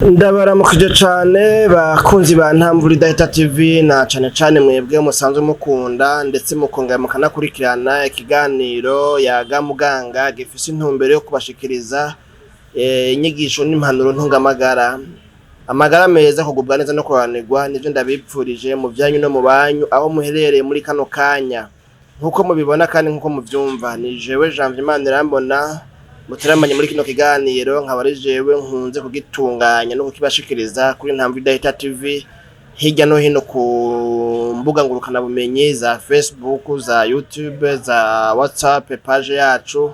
Ndabaramukije cane bakunzi ba Ntamvura Idahita TV, na cane cane mwebwe musanzwe mukunda ndetse mukongera mukanakurikirana ikiganiro Yaga Muganga, gifise intumbero yo kubashikiriza inyigisho n'impanuro ntungamagara. Amagara meza, kugubwa neza no kuroranirwa, nivyo ndabipfurije mu vyanyu no mu banyu aho muherereye muri kano kanya. Nkuko mubibona kandi nkuko muvyumva, ni jewe Janvier Manirambona muteramanye muri kino kiganiro, nkaba ari jewe nkunze kugitunganya no kukibashikiriza kuri Ntamvura Idahita TV, hirya no hino ku mbuga ngurukanabumenyi za Facebook, za YouTube, za WhatsApp, page yacu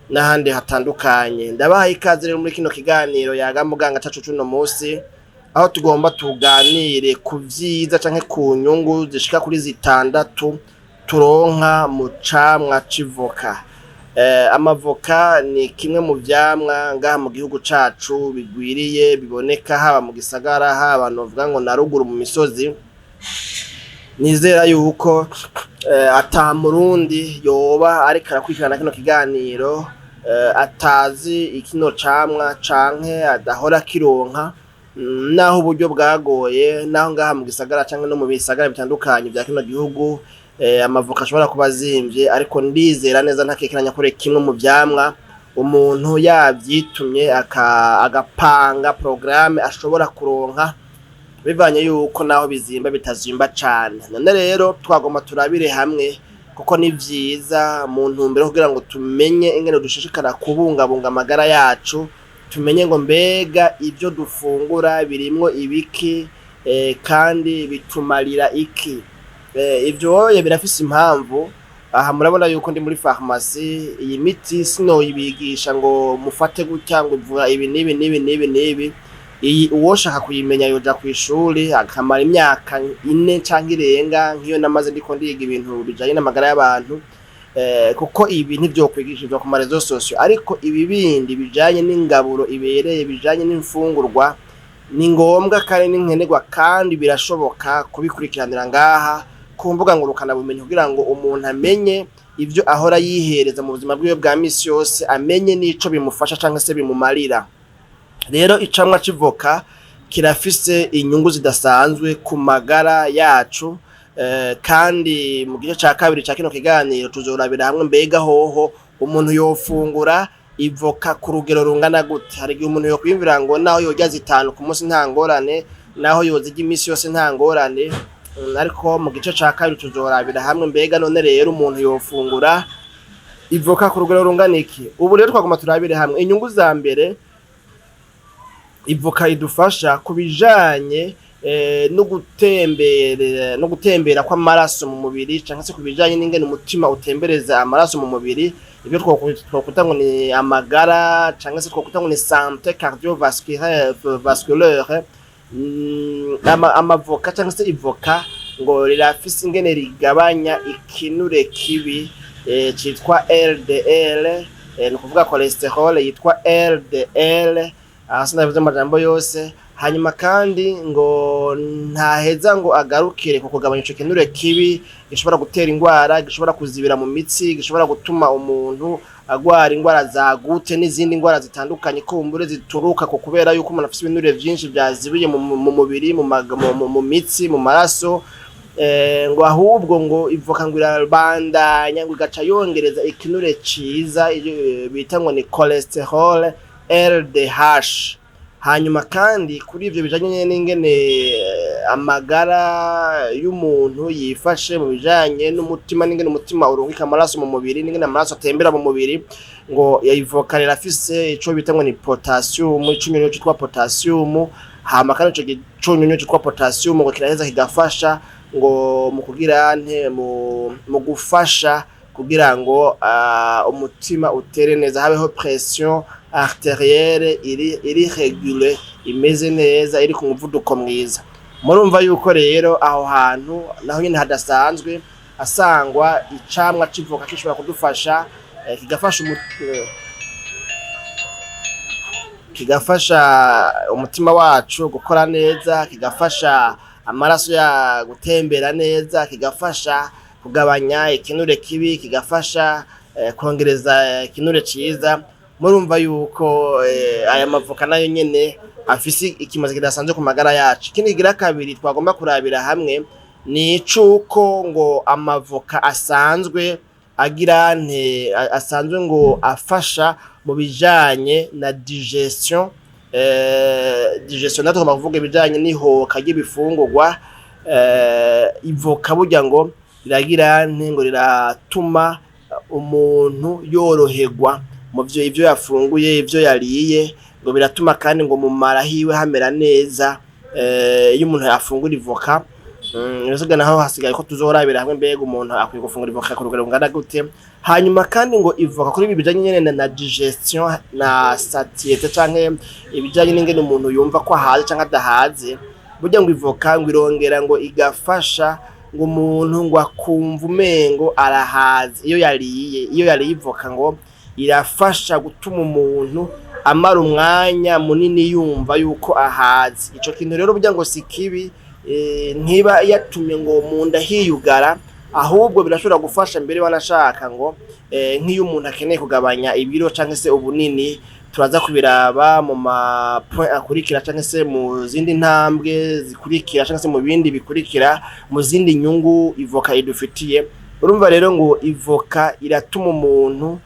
n'ahandi hatandukanye. Ndabahaye ikaze rero muri kino kiganiro Yaga Muganga cacu cuno musi, aho tugomba tuganire ku vyiza canke ku nyungu zishika kuri zitandatu turonka mu camwa c'ivoka. Amavoka ni kimwe mu vyamwa ngaha mu gihugu cacu bigwiriye, biboneka haba mu gisagara, haba novuga ngo na ruguru mu misozi. Nizera yuko ata murundi yoba ariko arakurikirana kino kiganiro atazi kino camwa canke adahora akironka, naho uburyo bwagoye, naho ngaha mu gisagara canke no mu bisagara bitandukanye vya kino gihugu amavoka ashobora kuba azimvye, ariko ndizera neza ntakekeranya ko ari kimwe mu vyamwa umuntu yavyitumye agapanga porogaramu ashobora kuronka, bivanye yuko naho bizimba bitazimba cane. None rero twagomba turabire hamwe, kuko ni vyiza mu ntumbero yo kugira ngo tumenye ingene dushishikara kubungabunga amagara yacu, tumenye ngo mbega ivyo dufungura birimwo ibiki, kandi bitumarira iki. Ivyo birafise impamvu. Aha murabona yuko ndi muri farumasi. Iyi miti sinoyibigisha ngo mufate gutya, ngo ivura ibi n'ibi n'ibi n'ibi n'ibi. Iyi uwoshaka kuyimenya yoja kw'ishuri akamara imyaka 4 canke irenga, nk'iyo namaze ndiko ndiga ibintu bijanye n'amagara y'abantu, kuko ibi ntivyokwigishirizwa ku ma réseaux sociaux. Ariko ibi bindi bijanye n'ingaburo ibereye, bijanye n'imfungurwa, ni ngombwa kandi ni nkenerwa, kandi birashoboka kubikurikiranira ngaha ku mbuga ngurukanabumenyi, kugira ngo umuntu amenye ivyo ahora yihereza mu buzima bwiwe bwa misi yose, amenye n'ico bimufasha canke se bimumarira. Rero icamwa c'ivoka kirafise inyungu zidasanzwe ku magara yacu, kandi mu gice ca kabiri ca kino kiganiro tuzorabira hamwe mbega hoho umuntu yofungura ivoka ku rugero rungana gute. Hari igihe umuntu yokwiyumvira ngo naho yorya zitanu ku munsi nta ngorane, naho yozirya imisi yose nta ngorane, ariko mu gice ca kabiri tuzorabira hamwe mbega none rero umuntu yofungura ivoka ku rugero rungana iki. Ubu rero twagomba turabire hamwe inyungu za mbere ivoka idufasha ku bijanye no gutembera kw'amaraso mu mubiri, canke se ku bijanye n'ingene umutima utembereza amaraso mu mubiri, ibyo twokwita ngo ni amagara, canke se twokwita ngo ni santé cardiovasculaire vasculaire. Amavoka canke se ivoka ngo rirafise ingene rigabanya ikinure kibi citwa LDL, ni ukuvuga cholesterol yitwa LDL. Aha sinavuze amajambo yose. Hanyuma kandi ngo ntaheza ngo agarukire ku kugabanya ico kinure kibi gishobora gutera ingwara, gishobora kuzibira mu mitsi, gishobora gutuma umuntu agwara ingwara za goutte n'izindi ngwara zitandukanye kumbure zituruka ku kubera yuko umuntu afise ibinure vyinshi vyazibiye mu mubiri, mu mitsi, mu maraso, ngo ahubwo ngo ivoka ngo irabandanya ngo igaca yongereza ikinure ciza bita ngo ni cholesterol LDH. Hanyuma kandi kuri ivyo bijanye n'ingene amagara y'umuntu yifashe mu bijanye n'umutima, n'ingene umutima urungika amaraso mu mubiri, n'ingene amaraso atembera mu mubiri, ngo ivoka rirafise ico bita ngo ni potassium, icunyunyu citwa potassium. Hama kandi ico cunyunyu citwa potassium ngo kiraheza kigafasha ngo mu kugira nte, mu gufasha kugira ngo umutima utere neza, habeho pression artérielle iri régulée, imeze neza, iri ku muvuduko mwiza. Murumva yuko rero aho hantu naho nyene hadasanzwe asangwa icamwa c'ivoka gishobora kudufasha, kigafasha umutima wacu gukora neza, kigafasha amaraso ya gutembera neza, kigafasha kugabanya ikinure kibi, kigafasha kongereza ikinure ciza. Murumva yuko aya mavoka nayo nyene Afise ikimazi kidasanzwe ku magara yacu. Ikindi kigira kabiri twagomba kurabira hamwe ni icuko ngo amavoka asanzwe agira nte asanzwe ngo afasha mu bijanye na digestion. Digestion natwe tugomba kuvuga ibijanye n'ihoka ry'ibifungurwa. Ivoka burya ngo riragira nte, ngo riratuma umuntu yoroherwa mu vyo ivyo yafunguye, ivyo yariye, ngo biratuma kandi ngo mu mara hiwe hamera neza iyo umuntu yafungura ivoka. Ibisigaye naho hasigaye ko tuzorabira hamwe mbega umuntu akwiye gufungura ivoka ku rugero rungana gute. Hanyuma kandi ngo ivoka kuri ibi bijanye nyene na digestion na satiété, canke ibijanye n'ingene umuntu yumva ko ahaze canke adahaze, burya ngo ivoka ngo irongera ngo igafasha ngo umuntu ngo akumva umengo arahaze iyo yariye. Iyo yariye ivoka ngo irafasha gutuma umuntu amara umwanya munini yumva yuko ahaze. Ico kintu rero burya ngo si kibi, ntiba yatumye ngo mu nda hiyugara, ahubwo birashobora gufasha mbere banashaka ngo nk'iyo umuntu akeneye kugabanya ibiro canke se ubunini. Turaza kubiraba mu ma point akurikira, canke se mu zindi ntambwe zikurikira, canke se mu bindi bikurikira, mu zindi nyungu ivoka idufitiye. Urumva rero ngo ivoka iratuma umuntu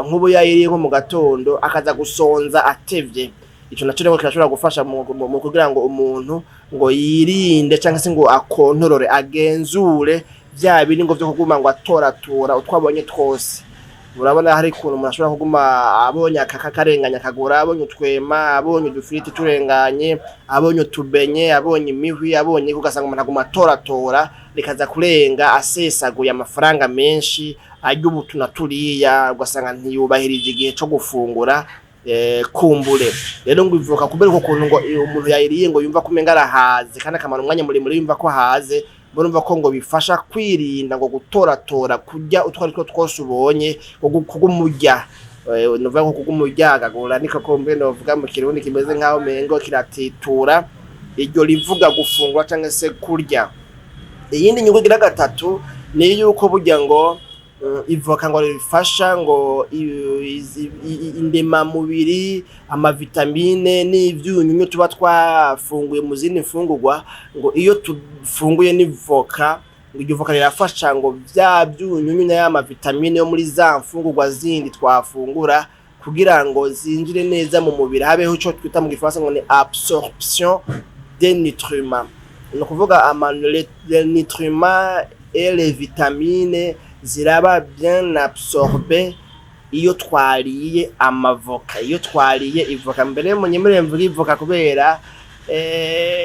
nk'ubu yayiriye nko mu gatondo akaza gusonza atevye. Ico naco rero kirashobora gufasha mu kugira ngo umuntu ngo yirinde canke se ngo akontorore, agenzure vya bindi ngo vyo kuguma ngo atoratora utwo abonye twose. Urabona hari ukuntu umuntu ashobora kuguma abonye akaka karenganye akagura, abonye utwema, abonye udufiriti turenganye, abonye utubenye, abonye imihwi, abonye, ugasanga umuntu aguma atoratora, rikaza kurenga asesaguye amafaranga menshi arya ubutu na turiya, ugasanga ntiyubahirije igihe co gufungura. Kumbure rero ngo ivoka, kubera uko kuntu ngo iyo umuntu yayiriye ngo yumva ko umenga arahaze kandi akamara umwanya muremure yumva ko ahaze, murumva ko ngo bifasha kwirinda ngo gutoratora kurya utwo aritwo twose ubonye, ngo kuguma urya, novuga ko kuguma uryagagura, niko kumbe novuga mu Kirundi kimeze nkaho umengo kiratitura iryo rivuga gufungura canke se kurya. Iyindi nyungu igira gatatu ni yuko burya ngo ivoka ngo rifasha ngo indemamubiri, amavitamine n'ivyunyunyu tuba twafunguye mu zindi mfungurwa, ngo iyo tufunguye n'ivoka, ngo iryo voka rirafasha ngo vya vyunyunyu na ya mavitamine yo muri za mfungurwa zindi twafungura kugira ngo zinjire neza mu mubiri, habeho ico twita mu Gifaransa ngo ni absorption des nutriments. Ni ukuvuga les nutriments et les vitamines ziraba bien absorbées iyo twariye amavoka, iyo twariye ivoka. Mbere munyemerere mvuge ivoka kubera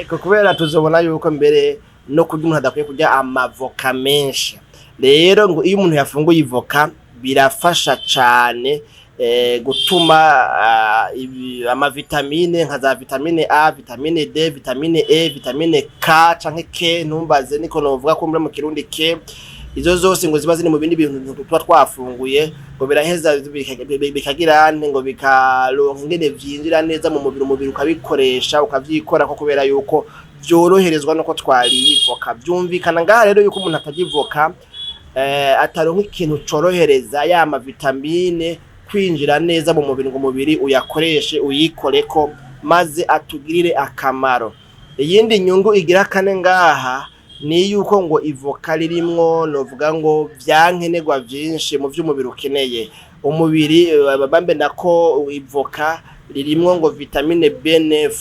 kubera tuzobona yuko mbere no kurya umuntu adakwiye kurya amavoka menshi. Rero ngo iyo umuntu yafunguye ivoka birafasha cane gutuma amavitamine nka za vitamine A, vitamine D, vitamine E, vitamine K canke K, ntumbaze, niko novuga ko mu Kirundi K, izo zose ngo ziba ziri mu bindi bintu tuba twafunguye, ngo biraheza bikagira nte, ngo bikaronka ingene vyinjira neza mu mubiri, umubiri ukabikoresha, ukavyikorako, kubera yuko vyoroherezwa nuko twariye ivoka. Vyumvikana ngaha rero yuko umuntu atarya ivoka ataronka ikintu corohereza ya mavitamine kwinjira neza mu mubiri, ngo umubiri uyakoreshe, uyikoreko, maze atugirire akamaro. Iyindi nyungu igira kane ngaha ni yuko ngo ivoka ririmwo novuga ngo vyankenerwa vyinshi mu vy'umubiri ukeneye. Umubiri bambe nako ivoka ririmwo ngo vitamine B9.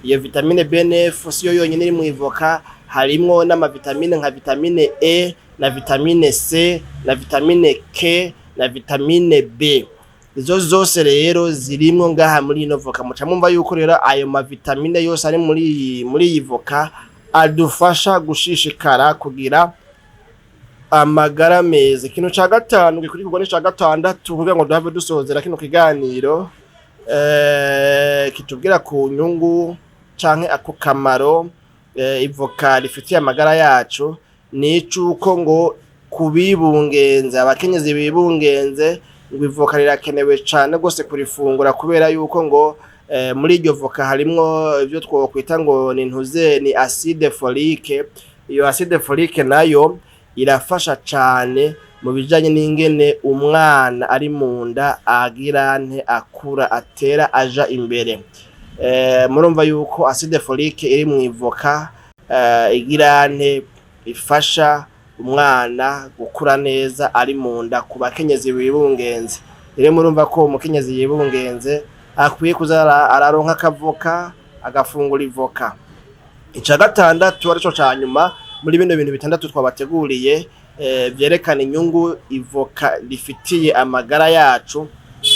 Iyo vitamine B9 siyo yonyene iri mu ivoka, harimwo n'amavitamine nka vitamine E na vitamine C na vitamine K na vitamine B. Izo zose rero zirimwo ngaha muri ino voka. Muca mwumva yuko rero ayo mavitamine yose ari muri iyi voka adufasha gushishikara kugira amagara meza. Ikintu ca gatanu gikurikirwa n'ica gatandatu kugira ngo duhave dusozera kino kiganiro kitubwira ku nyungu canke ako kamaro ivoka rifitiye amagara yacu, ni icuko ngo kubibungenze, abakenyezi bibungenze, ngo ivoka rirakenewe cane gose kurifungura, kubera yuko ngo muri iryo voka harimwo ivyo twokwita ngo ni ntuze, ni acide folique. Iyo acide folique nayo irafasha cane mu bijanye n'ingene umwana ari mu nda agira nte, akura, atera aja imbere. Murumva yuko acide folique iri mu ivoka igirante ifasha umwana gukura neza ari mu nda ku bakenyezi bibungenze. Rero murumva ko umukenyezi yibungenze akwiye kuza araronka akavoka, agafungura ivoka. Ica gatandatu, arico ca nyuma muri bino bintu bitandatu twabateguriye, vyerekana inyungu ivoka rifitiye amagara yacu,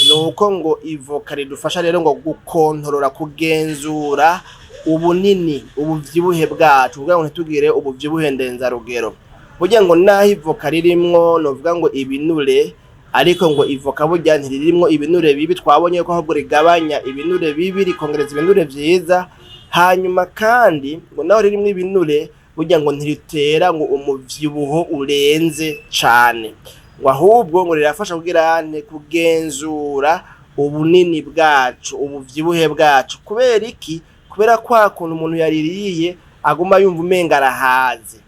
nuko ngo ivoka ridufasha rero ngo gukontorora, kugenzura ubunini, ubuvyibuhe bwacu, kugira ngo ntitugire ubuvyibuhe ndenzarugero. Burya ngo naho ivoka ririmwo novuga ngo ibinure, ariko ngo ivoka burya ntiririmwo ibinure bibi. Twabonye ko ahubwo rigabanya ibinure bibi, rikongereza ibinure vyiza. Hanyuma kandi ngo naho ririmwo ibinure, burya ngo ntiritera ngo umuvyibuho urenze cane, ngo ahubwo ngo rirafasha kugira ante kugenzura ubunini bwacu, ubuvyibuhe bwacu. Kubera iki? Kubera kwa kuntu umuntu yaririye aguma yumva umenga arahaze.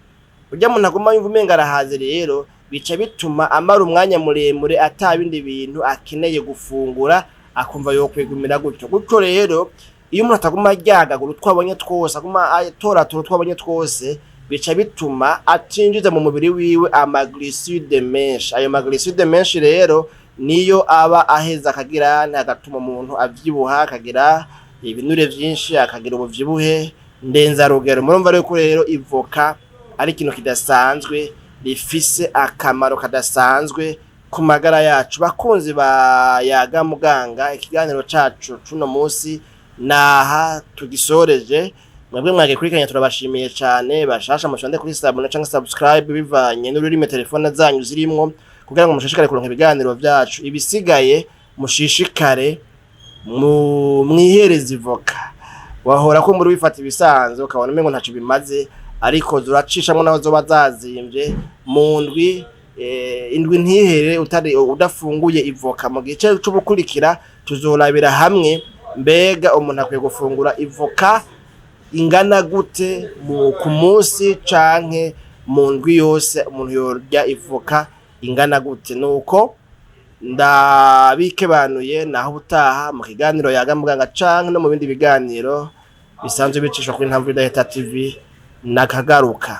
Burya umuntu aguma yumva umenga arahaze, rero bica bituma amara umwanya muremure ata bindi bintu akeneye gufungura, akumva yokwigumira gutyo gutyo. Rero iyo umuntu ataguma aryagagura utwo abonye twose, aguma atoratora utwo abonye twose, bica bituma atinjiza mu mubiri wiwe amaglycide menshi. Ayo maglycide menshi rero niyo aba aheza akagira agatuma umuntu avyibuha, akagira ibinure vyinshi, akagira ubuvyibuhe ndenzarugero. Murumva rero ko rero ivoka ari ikintu kidasanzwe, rifise akamaro kadasanzwe ku magara yacu. Bakunzi ba Yaga Muganga, ikiganiro cacu cuno musi naha tugisoreje. Mwebwe mwagikurikiranye turabashimiye cane. Bashasha mushonde kuri s'abonner canke subscribe, bivanye n'ururimi telefone zanyu zirimwo, kugira ngo mushishikare kuronka ibiganiro vyacu. Ibisigaye mushishikare mwihereze ivoka. Wahora ko muri wifata ibisanzwe ukabona umengo ntaco bimaze, ariko zuracishamwo naho zoba zazimvye mu ndwi, indwi ntihere utari udafunguye ivoka. Mu gice c'ubukurikira tuzorabira hamwe mbega umuntu akwiye gufungura ivoka ingana gute ku munsi, canke mu ndwi yose umuntu yorya ivoka ingana gute. Nuko ndabikebanuye, naho ubutaha mu kiganiro Yaga Muganga canke no mu bindi biganiro bisanzwe bicishwa kuri Ntamvu Idahita TV. Nakagaruka.